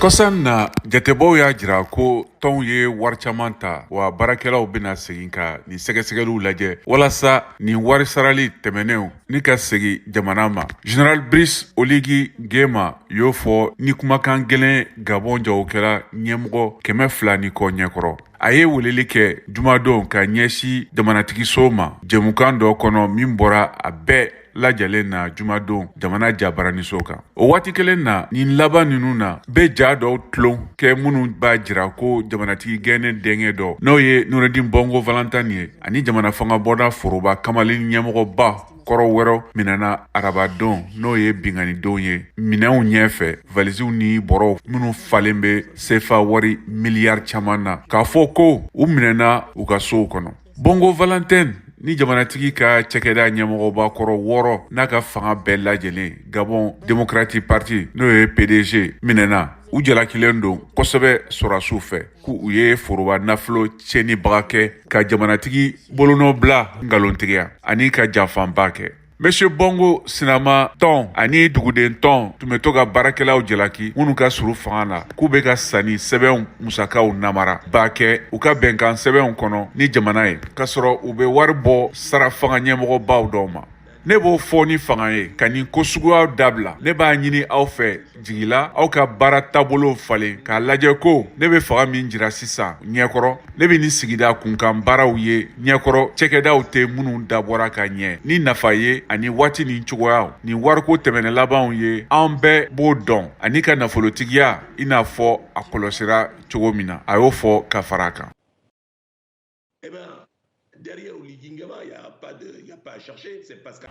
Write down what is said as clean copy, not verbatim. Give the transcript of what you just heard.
Kɔsa in na, jatebɔw y'a jira ko tɔnw ye wari caman ta, wa baarakɛlaw bɛna segin ka nin sɛgɛsɛgɛliw lajɛ walasa nin wari sarali tɛmɛnenw ni ka segin jamana ma. Général Brice Oligui Nguema y'o fɔ ni kumakan gɛlɛn Gabon jagokɛla ɲɛmɔgɔ 200 ni kɔ ɲɛkɔrɔ. A ye weleli kɛ jumadon ka ɲɛsin jamanatigiso ma jɛmukan dɔ kɔnɔ min bɔra a bɛɛ lajɛlen na jumadon jamana jabaraniso kan. O waati kelen na, nin laban ninnu na, bɛ ja dɔw tulon kɛ minnu b'a jira ko jamanatigi gɛnnen denkɛ dɔ, n'o ye Noureddin Bongo Valentin ye, ani jamana fangabɔda foroba kamalen ɲɛmɔgɔba kɔrɔ wɛrɛw minɛna arabadon, n'o ye binkannidon ye, minɛnw ɲɛfɛ, valisiw ni bɔrɔw minnu falen bɛ sefa wari miliyari caman na, k'a fɔ ko u minɛna u ka sow kɔnɔ. Bongo Valentin ni jamanatigi ka cɛkɛda ɲɛmɔgɔba kɔrɔ wɔɔrɔ n'a ka fanga bɛɛ lajɛlen, Gabon Democratic Party, n'o ye PDG, minɛna. U jalakilen don kosɛbɛ sɔrɔdasiw fɛ k'u ye foroba nafolo tiɲɛnibaga kɛ, ka jamanatigi bolonɔbila nkalontigiya ani ka janfanba kɛ. Monsieur Bongo sinama tɔn ani duguden tɔn tun bɛ to ka baarakɛlaw jalaki minnu ka surun fanga la k'u bɛ ka sanni sɛbɛnw musakaw namara ba kɛ u ka bɛnkan sɛbɛnw kɔnɔ ni jamana ye, k'a sɔrɔ u bɛ wari bɔ sara fanga ɲɛmɔgɔbaw dɔw ma. Ne b'o fɔ ni fanga ye ka nin ko suguyaw dabila. Ne b'a ɲini aw fɛ jigila, aw ka baara taabolo falen k'a lajɛ ko ne bɛ fanga min jira sisan ɲɛkɔrɔ, ne bɛ nin sigida kunkan baaraw ye ɲɛkɔrɔ, cɛkɛdaw tɛ minnu dabɔra ka ɲɛ ni nafa ye ani waati ni cogoyaw ni wariko tɛmɛnen labanw ye, an bɛɛ b'o dɔn, ani ka nafolotigiya i n'a fɔ a kɔlɔsira cogo min na, a y'o fɔ ka fara a kan. Eh ben, derrière Oligui Nguema, il n'y a pas de, il y a pas à chercher, c'est Pascal.